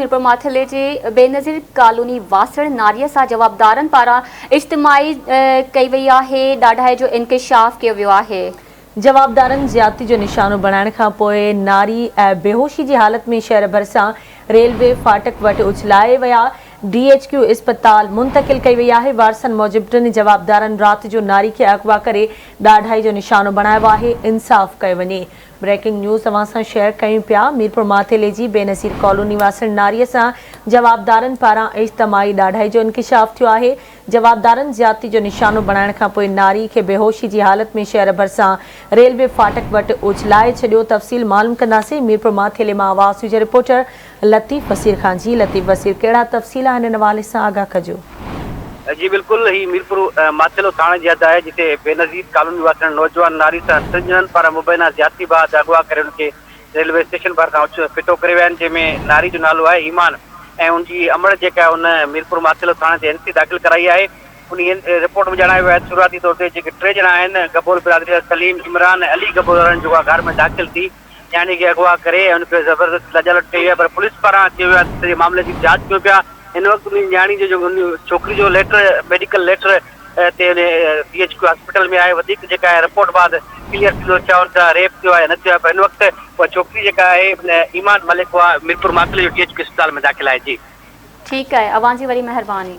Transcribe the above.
ميرپور ماٿيلي جي بينظير ڪالوني واسڻ ناريء سان جوابدارن پاران اجتماعي ڪئي وئي آهي ڏاڍائي جو انڪشاف ڪيو ويو آهي. جوابدارن زيادتي جو نشانو بڻائڻ کان پوء ناري بيهوشي جي حالت ۾ شهر ڀرسان ريلوي ڦاٽڪ وٽ اڇلائي ويا، ڊي ايڇ ڪيو اسپتال منتقل ڪئي وئي آهي، وارثن موجب ٽن جوابدارن رات جو ناري کي اغوا ڪري ڏاڍائي جو نشانو بڻايو آهي، انصاف ڪيو وڃي. بريڪنگ نيوز اوهان سان شيئر ڪيون پيا، ميرپور ماٿيلي جي بينظير ڪالوني واسڻ ناري سان جوابدارن پاران اجتماعي ڏاڍائي جو انڪشاف ٿيو آهي، جوابدارن زيادتي جو نشانو بڻائڻ کانپوء ناري کي بيهوشي جي حالت ۾ شهر ڀرسان ريلوي ڦاٽڪ وٽ اڇلائي ڇڏيو، تفصيل معلوم ڪنداسين ميرپور ماٿيلي مان آواز نيوز جي رپورٽر لطيف وسير کان جي لطيف وسير ڪهڙا تفصيل آهن ان حوالي سان آگاهه ڪجو. جي بلڪل هي ميرپور ماٿيلو ٿاڻي جي حد آهي جتي بينظير ڪالوني واسڻ نوجوان ناري سان ٽن ڄڻن پاران مبينا زيادتي بعد اغوا ڪري ان کي ريلوي اسٽيشن ڀرسان ڦٽو ڪري ويا آهن جنهن ۾ ناري جو نالو آهي ايمان ۽ ان جي امڙ جيڪا ان ميرپور ماٿيلو ٿاڻي تي اين سي داخل ڪرائي آهي انهي رپورٽ ۾ ڄاڻايو ويو آهي ته شروعاتي طور تي جيڪي ٽي ڄڻا آهن گبول برادري جا سليم عمران ۽ علي گبول وارن جيڪو آهي گهر ۾ داخل ٿي نياڻي کي اغوا ڪري ۽ ان کي زبردستي لڄالٽ ڪئي وئي پر پوليس پاران چيو ويو آهي ته سڄي معاملي جي جاچ ڪيون پيا هن وقت انهي نياڻي جو جيڪو ڇوڪري جو ليٽر ميڊيڪل ليٽر تي ان ڊي ايڇ ڪيو هاسپيٽل ۾ آهي وڌيڪ جيڪا آهي رپورٽ بعد ڪليئر ٿيندو ڇا ان سان ريپ ٿيو آهي يا نه ٿيو آهي پر هن وقت اها ڇوڪري جيڪا آهي ايمان ملڪ اها ميرپور ماٿيلي جو ڊي ايڇ ڪيو اسپتال ۾ داخل آهي جي. ٺيڪ آهي اوهان جي وڏي مهرباني.